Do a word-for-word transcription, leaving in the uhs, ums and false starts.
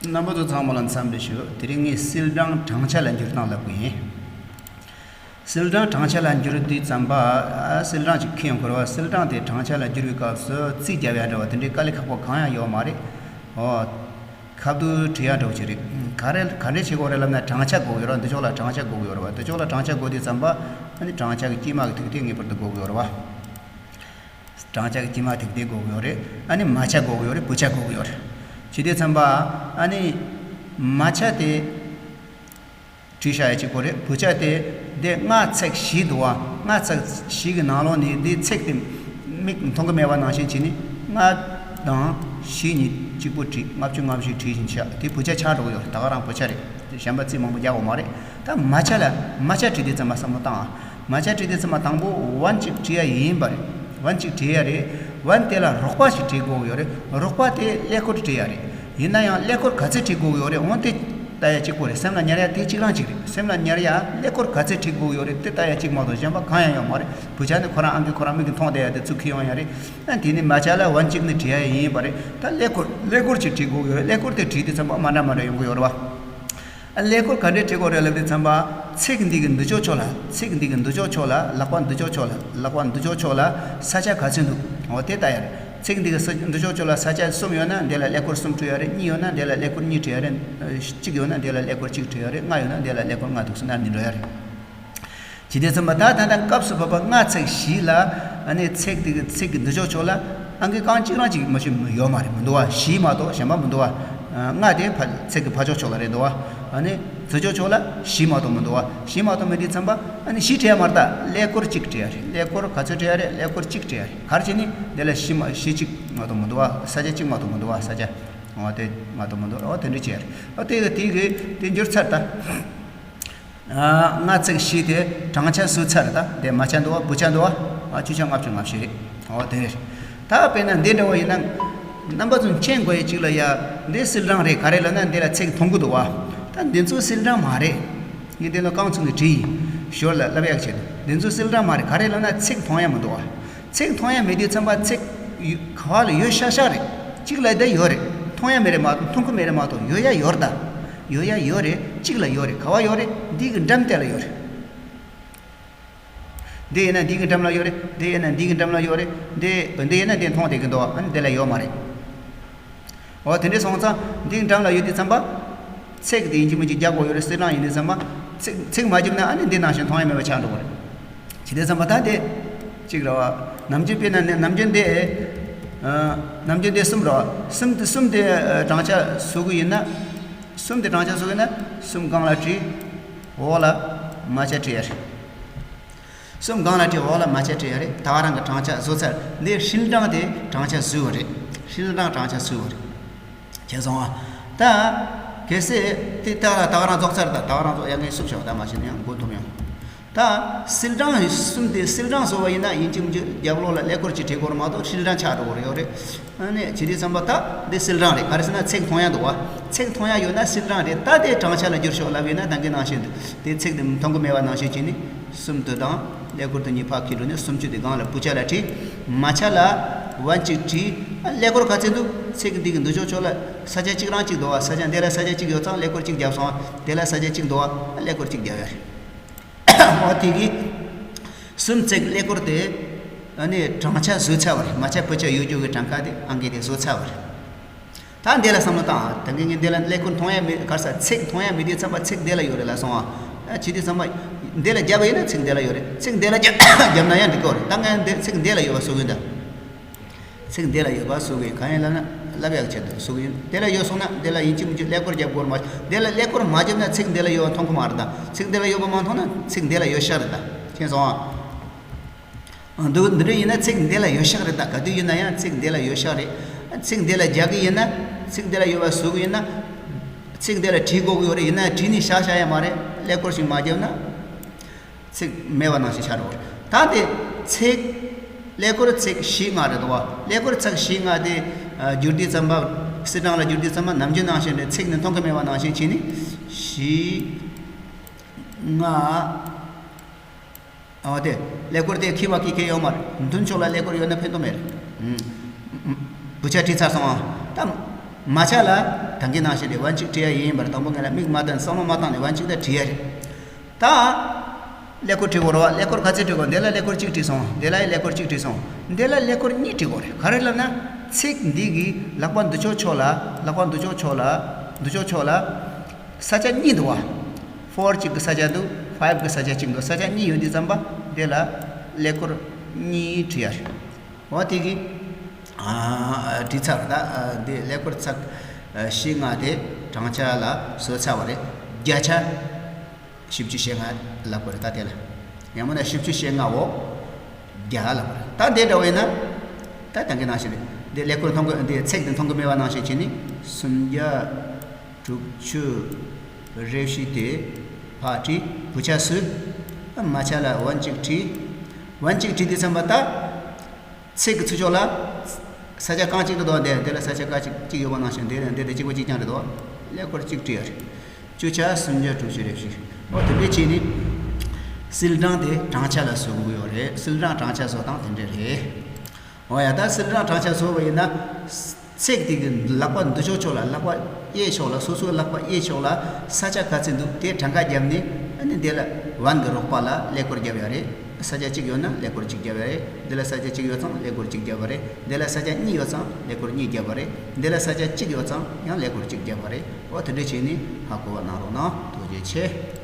རྣམ་པ་ཚོ་ཚང་མ་ལ་འཚམས་འདྲི་ཞུ། དེ་རིང་ངས་སིལ་གྲངས་བགྲང་བྱ་ལ་འགྱུར་སྟངས་ལབ་གི་ཡིན། སིལ་གྲངས་བགྲང་བྱ་ལ་འགྱུར་དུས་ཙམ་པ། ཨ། སིལ་གྲངས་ཅིག་ཁྱེར་ཡོང་དགོས་རེད་བ། སིལ་གྲངས་དེ་བགྲང་བྱ་ལ་འགྱུར་བའི་སྐབས་སུ་རྩིས་རྒྱབ་ཡ་འདྲ་བ་དེ་འདྲའི་དཀའ་ལས་ཁག་པོ་གང་ཡང་ཡོད་མ་རེད། ཨོ། ཁ་བསྡུར་བྲིས་ཡ་འདྲ་བོ་ཅིག་རེད། ག་རེ་ག་འདྲས་བྱེད་དགོས་རེད་ལབ་ན། བགྲང་བྱ་དགོས་ཀྱི་ཡོད་རེད་བ། འདི་ཕྱོགས་ལ་བགྲང་བྱ་དགོས་ཀྱི་ཡོད་རེད་བ། འདི་ཕྱོགས་ལ་བགྲང་བྱ་དགོས་དུས་ཙམ་པ། ཨ་ནི་བགྲང་བྱ་གི་དཀྱིལ་མ་གི་ཐིག་དེ་ངེས་པར་དུ་དགོས་ཀྱི་ཡོད་རེད་བ། བགྲང་བྱ་གི་དཀྱིལ་མ་ཐིག་དེ་དགོས་ཀྱི་ཡོད་རེད། ཨ་ནི་མ་ཆ་དགོས་ཀྱི་ཡོད་རེད། བུ་ཆ་དགོས་ཀྱི་ཡོད་རེད། བྱེད་དུས་ཙམ་པ། ཨ་ནི་མ་ཆ་དེ་བྲིས་བཞག་ཡ་གཅིག་པོ་རེད། བུ་ཆ་དེ་འདི་ལྔ་ཚེག་བཞི་འདུག་བ། ལྔ་ཚེག་བཞི་གི་ནང་ལོགས་ནས་འདི་ཚེག་དེ་མིག་མཐོང་གི་མེད་པ་ནང་བཞིན་བྱས་ནས། ལྔ་དང་བཞི་གཉིས་གཅིག་པོ་བྲིས། ལྔ་བཅུ་ང་བཞི་བྲིས་བཞིན་བཞག་དེ་བུ་ཆ་ཆགས་འགྲོ་གི་ཡོད་རེད། ད་ག་རང་བུ་ཆ་རེད། གཞན་པ་རྩིས་མང་པོ་རྒྱག་དགོས་མ་རེད། ད་མ་ཆ་ལ། མ་ཆ་བྲིས་དུས་ཙམ་པ་བསམ་བློ་བཏང་ཨ། མ་ཆ་བྲིས་དུས་ཙམ་པ་དང་པོ་ཝན་གཅིག་བྲིས་ཡ་ཡིན་པ་རེད། ཝན་གཅིག་བྲིས་ཡ་རེད། ཝན་དེ་ལ་རོགས་པ་ཞིག་བྲིས་དགོས་ཀྱི་ཡོད་རེད། རོགས་པ་དེ་ཀླད་ཀོར་བྲིས་ཡ་རེད། ཡིན་ན་ཡང་ཀླད་ཀོར་ག་ཚོད་བྲིས་དགོས་ཀྱི་ཡོད་རེད། འོ་དེ་ལྟ་ཡ་གཅིག་པོ་རེད། སེམས་ལ་ཉར་ཡ་དེ་གཅིག་རང་གཅིག་རེད། སེམས་ལ་ཉར་ཡ་ཀླད་ཀོར་ག་ཚོད་བྲིས་དགོས་ཀྱི་ཡོད་རེད། དེ་ལྟ་ཡ་གཅིག་མ་གཏོགས་གཞན་པ་གང་ཡང་ཡོད་མ་རེད། བུ་ཆ་ནི་ཁོ་རང་ཨང་ཀི་ཁོ་རང་མིག་གིས་མཐོང་བསྡད་ཡ་དེ་ཚུར་འཁྱེར་ཡོང་ཡ་རེད། ཨ། དེ་ནི་མ་ཆ་ལ་ཝན་གཅིག་ནི་བྲིས་ཡ་ཡིན་པ་རེད། ད་ཀླད་ཀོར། ཀླད་ཀོར་ཅིག་བྲིས་དགོས་ཀྱི་ཡོད་རེད། ཀླད་ཀོར་དེ་བྲིས་དུས་ཙམ་པ་མ་འདྲ་མ་འདྲ་ཡོང་གི་ཡོད་རེད་བ། ཀླད་ཀོར་ག་འདྲས་བྲིས་དགོས་རེད་ལབ་དུས་ཙམ་པ། ཚེག་འདི་གི་འདི་ཕྱོགས་ཕྱོགས་ལ། ཚེག་འདི་གི་འདི་ཕྱོགས་ཕྱོགས་ལ། ལག་པ་འདི་ཕྱོགས་ཕྱོགས་ལ། ལག་པ་འདི་ཕྱོགས་ཕྱོགས་ལ་ས་ཆ་ག་ཚོད་འདུག་འོ་དེ་ལྟ་ཡ་རེད། ཚེག་འདི་གི་ས། འདི་ཕྱོགས་ཕྱོགས་ལ་ས་ཆ་གསུམ་ཡོད་ན་འདི་ལ་ཀླད་ཀོར་གསུམ་བྲིས་ཡ་རེད། གཉིས་ཡོད་ན་འདི་ལ་ཀླད་ཀོར་གཉིས་བྲིས་ཡ་རེད། གཅིག་ཡོད་ན་འདི་ལ་ཀླད་ཀོར་གཅིག་བྲིས་ཡ་རེད། ལྔ་ཡོད་ན་འདི་ལ་ཀླད་ཀོར་ལྔ་འདུག་ཟེར་ན་འདི་འགྲོ་ཡ་རེད། ཇི་ལྟར་ཚང་མ་ད་ད་ལྟ་སྐབས་སུ་བབ་པ་ལྔ་ཚེག་བཞི་ལ། ཨ་ནི་ཚེག་དེ་གི་ཚེག་གི་འདི་ཕྱོགས་ཕྱོགས་ལ་ཨང་ཀི་རྐང་གཅིག་རང་གཅིག་མ་གཏོགས་ཡོད་མ་རེད། མི་འདུག་བ། བཞི་མ་གཏོགས་གཞན་པ་མི་འདུག་བ། ལྔ་དེ་ཕ། ཚེག་གི་ཕར་ཕྱོགས་ཕྱོགས་ལ་རེད་འདུག་བ། ཨ་ནི་ཚུར་ཕྱོགས་ཕྱོགས་ལ་བཞི་མ་གཏོགས་མི་འདུག་བ། བཞི་མ་གཏོགས་མེད་དུས་ཙམ་པ། ཨ་ནི་བཞི་བྲིས་ཡ་མ་རེད། ད་ཀླད་ཀོར་གཅིག་བྲིས་ཡ་རེད། ཀླད་ཀོར་ག་ཚོད་བྲིས་ཡ་རེད། ཀླད་ཀོར་གཅིག་བྲིས་ཡ་རེད། ག་རེ་བྱས་ནས་འདི་ལ་བཞི་མ། བཞི་གཅིག་མ་གཏོགས་མི་འདུག་བ། ས་ཆ་གཅིག་མ་གཏོགས་མི་འདུག་བ། ས་ཆ། འོ་དེ་མ་གཏོགས་མི་འདུག་འོ་དེ་འདྲ་བྱས་ཡ་རེད། འོ་དེ་གི་དེ་གི་དེ་འགྱུར་ཚར་ད། ཨ། ལྔ་ཚེག་བཞི་དེ་བགྲང་བྱ་བཟོས་ཚར། ད་དེ་མ་ཆ་འདུག་བ། བུ་ཆ་འདུག་བ། ཨ། བཅུ་ཆ་ལྔ་བཅུ་ང་བཞི་རེད། འོ་དེ་རེད། ད་དཔེར་ན་འདི་འདྲ་བོ་ཡིན་ན། རྣམ་པ་ཚོ་མཁྱེན་དགོས་ཡ་གཅིག་ལ་ཡ། འདི་སིལ་གྲངས་རེད། ག་རེ་ལབ་ན་འདི་ལ་ཚེག་མཐོང་གི་འདུག་བ། ད་འདི་ཚོ་སིལ་གྲངས་མ་རེད། ངས་འདི་ལ་རྐང་ཚུགས་ནས་བྲིས་ཡིན། ཞོར་ལ་ལབ་ཡག་ཆེད་དུ། འདི་ཚོ་སིལ་གྲངས་མ་རེད། ག་རེ་ལབ་ན་ཚེག་མཐོང་ཡ་མི་འདུག་བ། ཚེག་མཐོང་ཡ་མེད་དུས་ཙམ་པ་ཚེག་ཡོ། ག་བ་ལ་ཡོད་ཤག་ཤག་རེད། གཅིག་ལ་དེ་ཡོད་རེད། མཐོང་ཡ་མེད་རེད་མ་གཏོགས། མཐོང་གི་མེད་རེད་མ་གཏོགས། ཡོད་ཡ་ཡོད་རེད་ད། ཡོད་ཡ་ཡོད་རེད། གཅིག་ལ་ཡོད་རེད། ག་བ་ཡོད་རེད། འདི་གི་འགྲམ་དེ་ལ་ཡོད་རེད། འདི་ཡིན་ན་འདི་གི་འགྲམ་ལ་ཡོད་རེད། འདི་ཡིན་ན་འདི་གི་འགྲམ་ལ་ཡོད་རེད། འདི། འདི་ཡིན་ན་འདི་མཐོང་བསྡད་ཀྱི་འདུག་ཨ་ནི་འདི་ལ་ཡོད་མ་རེད། འོ་དེ་འདྲ་སོང་ཙང་འདི་འགྲམ་ལ་ཡོད་དུས་ཙམ་པ། ཚེག་དེ་ཡིན་གཅིག་མིན་གཅིག་རྒྱག་དགོས་ཡོད་རེད། སིལ་གྲངས་ཡིན་དུས་ཙམ་པ། ཚེག་ཚེག་མ་བརྒྱབ་ན་ཨ་ནི་འདི་ནང་བཞིན་མཐོང་ཡ་མེད་པ་ཆགས་འགྲོ་གི་རེད། ཇི་ལྟར་ཚང་མ་ད་དེ་གཅིག་རེད་བ། ནམ་རྒྱུན་དཔེར་ན་ནི་ནམ་རྒྱུན་དེ། ཨ། ནམ་རྒྱུན་དེ་གསུམ་རེད་བ། གསུམ་དེ། གསུམ་དེ་བགྲང་བྱ་བཟོ་གི་ཡིན་ན། གསུམ་དེ་བགྲང་བྱ་བཟོ་གི་ཡིན་ན། གསུམ་སྒང་ལ་བྲིས། འོག་ལ་མ་ཆ་བྲིས་ཡ་རེད། གསུམ་སྒང་ལ་བྲིས། འོག་ལ་མ་ཆ་བྲིས་ཡ་རེད། ད་ག་རང་གི་བགྲང་བྱ་བཟོ་ཚར། འདི་སིལ་གྲངས་དེ་བགྲང་བྱ་བཟོས་པ་རེད། སིལ་གྲངས་བགྲང་བྱ་བཟོས་པ་རེད། བྱས་སོང་ཨ། ད་གལ་སྲིད་དེ་ད་ད་ག་རང་རྫོགས་ཚར། ད་ད་ག་རང་རྫོགས་ཡ། ངས་བསུབ་བཞག་ད་མ་བྱས་ན་ཡང་མགོ་འཐོམ་ཡོང་། ད་སིལ་གྲངས་གསུམ་དེ་སིལ་གྲངས་བཟོ་བ་ཡིན་ན་ཡིན་གཅིག་མིན་གཅིག་རྒྱབ་ལོགས་ལ་ཀླད་ཀོར་གཅིག་བྲིས་དགོས་རེད་མ་གཏོགས་སིལ་གྲངས་ཆགས་འགྲོ་གི་རེད། ཡོད་རེད། ཨ་ནི་བྱེད་དུས་ཙམ་པ་ད་འདི་སིལ་གྲངས་རེད། ག་རེ་ཟེར་ན་ཚེག་མཐོང་ཡ་འདུག་བ། ཚེག་མཐོང་ཡ་ཡོད་ན་སིལ་གྲངས་རེད། ད་དེ་བགྲང་བྱ་ལ་བསྒྱུར་ཤོག་ལབ་ཡོད་ན་ད་གིན་ནང་བཞིན་དུ་དེ་ཚེག་དེ་མཐོང་གི་མེད་པ་ནང་བཞིན་བྱས་ནས་གསུམ་དེ་དང་ཀླད་ཀོར་དེ་གཉིས་ཕར་འཁྱེར་འགྲོ་ནས་སུམ་ཅུ་དེ་སྒང་ལ་བུ་ཆ་ལ་བྲིས། མ་ཆ་ལ་ཝན་གཅིག་བྲིས། ཨ། ཀླད་ཀོར་ག་ཚད་འདུག་ཚེག་འདི་གི་འདི་ཕྱོགས་ཕྱོགས་ལ་ས་ཆ་གཅིག་རང་གཅིག་འདུག་བ། ས་ཆ་འདི་ལ་ས་ཆ་གཅིག་ཡོད་ཙང་ཀླད་ཀོར་གཅིག་བརྒྱབ་སོང་བ། དེ་ལ་ས་ཆ་གཅིག་འདུག་བ། ཀླད་ཀོར་གཅིག་བརྒྱབ་ཡ་རེད། འོ་དེ་གི་གསུམ་ཚེག་ཀླད་ཀོར་དེ། ཨ་ནི་བགྲང་བྱ་བཟོས་ཚར་བ་རེད། མ་ཆ་བུ་ཆ་ཡོད་རྒྱུ་གི་གྲངས་ཀ་དེ་ཨང་ཀི་དེ་བཟོས་ཚར་བ་རེད། ད་འདི་ལ་བསམ་བློ་བཏང་ཨ། ད་གིན་ངས་འདི་ལ་ཀླད་ཀོར་མཐོང་ཡ་མེད། ག་རེ་ཟེར། ཚེག་མཐོང་ཡ་མེད་དུས་ཙམ་པ་ཚེག་འདི་ལ་ཡོད་རེད་ལབ་སོང་ཨ། ཨ། བྱེད་དུས་ཙམ་པ་འདི་ལ་བརྒྱབ་པ་ཡིན་ན་ཚེག་འདི་ལ་ཡོད་རེད། ཚེག་འདི་ལ་བརྒྱབ་བརྒྱབ་ན་ཡང་འགྲིག་གི་རེད། ད་ངས་འདི་ཚེག་འདི་ལ་ཡོད་པ་བཟོ་གི་ཡིན་ད། ཚེག་འདི་ལ་ཡོད་པ་བཟོ་གི་ཡིན། གང་ཡིན་ལབ་ན་ལབ་ཡག་ཆེད་དུ་བཟོ་གི་ཡིན། འདི་ལ་ཡོད་སོང་ན་འདི་ལ་ཡིན་གཅིག་མིན་གཅིག་ཀླད་ཀོར་རྒྱབ་དགོས་མ། འདི་ལ་ཀླད་ཀོར་མ་བརྒྱབ་ན་ཚེག་འདི་ལ་ཡོད་པ་མཐོང་གི་མ་རེད་ད། ཚེག་འདི་ལ་ཡོད་པ་མ་མཐོང་ན་ཚེག་འདི་ལ་ཡོད་ཤག་རེད་ད། མཁྱེན་སོང་ཨ། འདུག་འདི་འདྲ་ཡིན་ན་ཚེག་འདི་ལ་ཡོད་ཤག་རེད་ད། ག་དུས་ཡིན་ན་ཡང་ཚེག་འདི་ལ་ཡོད་ཤག་རེད། ཚེག་འདི་ལ་རྒྱག་གི་ཡིན་ན། ཚེག་འདི་ལ་ཡོད་པ་བཟོ་གི་ཡིན་ན། ཚེག་འདི་ལ་བྲིས་དགོས་ཀྱི་ཡོད་རེད། ཡིན་ན་བྲིས་ནས་བཞག་བཞག་ཡ་མ་རེད། ཀླད་ཀོར་ཞིག་མ་བརྒྱབ་ན། ཚེག་མེད་པ་ནང་བཞིན་ཆགས་འགྲོ་གི་རེད། ད་དེ་ཚེག་ཀླད་ཀོར་ཚེག་བཞི་ལྔ་རེད་འདུག་བ། ཀླད་ཀོར་ཚེག་བཞི་ལྔ་དེ། ཨ། བསྒྱུར་དུས་ཙམ་པ། སིལ་གྲངས་ལ་བསྒྱུར་དུས་ཙམ་པ་ནམ་རྒྱུན་ནང་བཞིན་རེད། ཚེག་ནི་མཐོང་གི་མེད་པ་ནང་བཞིན་བྱས་ནས་བཞི། ལྔ། ཨ། དེ་ཀླད་ཀོར་དེ་འཁྱེར་བ་འཁྱེར་མཁན་ཡོད་མ་རེད། མདུན་ཕྱོགས་ལ་ཀླད་ཀོར་ཡོད་ན་ཕན་ཐོགས་མེད་རེད། ཨུམ། བུ་ཆ་བྲིས་ཚར་སོང་ཨ། ད་ མ་ཆག་ལ་ད་གིན་ནང་བཞིན་རེད། one གཅིག་བྲིས་ཡ་ཡིན་པར་དང་པོ་ངེད་ལ་མིག་མ་བཏོན་བསམ་བློ་མ་བཏང་ནས་one གཅིག་ད་བྲིས་ཡ་རེད། ད་ཀླད་ཀོར་བྲིས་དགོས་རེད་བ། ཀླད་ཀོར་ག་ཚོད་བྲིས་དགོས། འདི་ལ་ཀླད་ཀོར་གཅིག་བྲིས་སོང་། འདི་ལ་ཀླད་ཀོར་གཅིག་བྲིས་སོང་། འདི་ལ་ཀླད་ཀོར་གཉིས་བྲིས་དགོས་རེད། ག་རེ་ལབ་ན་ཚིག་འདི་གི་ལག་པ་འདི་ཕྱོགས་ཕྱོགས་ལ། ལག་པ་འདི་ཕྱོགས་ཕྱོགས་ལ། འདི་ཕྱོགས་ཕྱོགས་ལ་ས་ཆ་གཉིས་འདུག་བ། four གཅིག་གི་ས་ཆ་འདུག five གི་ས་ཆ་གཅིག་འདུག་ས་ཆ་གཉིས་ཡོད་དུས་ཙམ་པ་འདི་ལ་ཀླད་ཀོར་གཉིས་བྲིས་ཡ་རེད། འོ་དེ་གི་ཨ་བྲིས་ཚར། ད་ཨ་འདི་ཀླད་ཀོར་ཚེག་ཨ་བཞི་ལྔ་དེ་བགྲང་བྱ་ལ་བཟོས་ཚར་བ་རེད། བརྒྱ་ཆ་བཞི་བཅུ་ཞེ་ལྔ་ལབ་དགོས་རེད། ད་དེ་ལ་ཡང་མིན་ན་བཞི་བཅུ་ཞེ་ལྔ་འོ་བརྒྱ་ལབ་དགོས་རེད། ད་འདི་འདྲ་བས་ན་ད་ད་གིན་ནང་བཞིན་རེད། འདི་ཀླད་ཀོར་མཐོང་གི། འདི་ཚེག་འདི་མཐོང་གི་མེད་པ་ནང་བཞིན་བྱས་ནས་སུམ་བརྒྱ་དྲུག་ཅུ་རེ་བཞི་དེ་ཕར་བྲིས། བུ་ཆ་སུ་མ་ཆ་ལ་one གཅིག་བྲིས། one གཅིག་བྲིས་དུས་ཙམ་པ་ད་ཚེག་གི་ཚུར་ཕྱོགས་ལ་ས་ཆ་རྐང་གཅིག་ཏུ་འདུག་འདི་འདི་ལ་ས་ཆ་རྐང་གཅིག་གཅིག་ཡོད་པ་ནང་བཞིན་འདི་ལ་འདི་ལ་གཅིག་པ་གཅིག་རྐྱང་རེད་དོ། ཀླད་ཀོར་གཅིག་བྲིས་ཡ་རེད། བཅུ་ཆ་སུམ་བརྒྱ་དྲུག་ཅུ་རེ་བཞི། འོ་དེ་འདྲས་བྱས་ནས་སིལ་གྲངས་དེ་བགྲང་བྱ་ལ་བཟོ་དགོས་ཡོད་རེད། སིལ་གྲངས་བགྲང་བྱ་བཟོ་སྟངས་དེ་འདྲས་རེད། འོ་ཡ། ད་སིལ་གྲངས་བགྲང་བྱ་བཟོ་བ་ཡིན་ན། ཚེག་དེ་གི་ལག་པ་འདི་ཕྱོགས་ཕྱོགས་ལ། ལག་པ་གཡས་ཕྱོགས་ལ། སོ་སོའི་ལག་པ་གཡས་ཕྱོགས་ལ་ས་ཆ་ག་ཚོད་འདུག་དེ་གྲངས་ཀ་བརྒྱབ་ནས། ཨ་ནི་འདི་ལ་one གི་རོགས་པ་ལ་ཀླད་ཀོར་བརྒྱབ་ཡ་རེད། ས་ཆ་གཅིག་ཡོད་ན་ཀླད་ཀོར་གཅིག་བརྒྱབ་ཡ་རེད། འདི་ལ་ས་ཆ་གཅིག་ཡོད་ཙང་ཀླད་ཀོར་གཅིག་བརྒྱབ་པ་རེད། འདི་ལ་ས་ཆ་གཉིས་ཡོད་ཙང་ཀླད་ཀོར་གཉིས་བརྒྱབ་པ་རེད། འདི་ལ་ས་ཆ་གཅིག་ཡོད་ཙང་ཡང་ཀླད་ཀོར་གཅིག་བརྒྱབ་པ་རེད། འོ་དེ་འདྲས་བྱས་ནས་ཧ་གོ་བ་གནང་རོགས་གནང་། ཐུགས་རྗེ་ཆེ།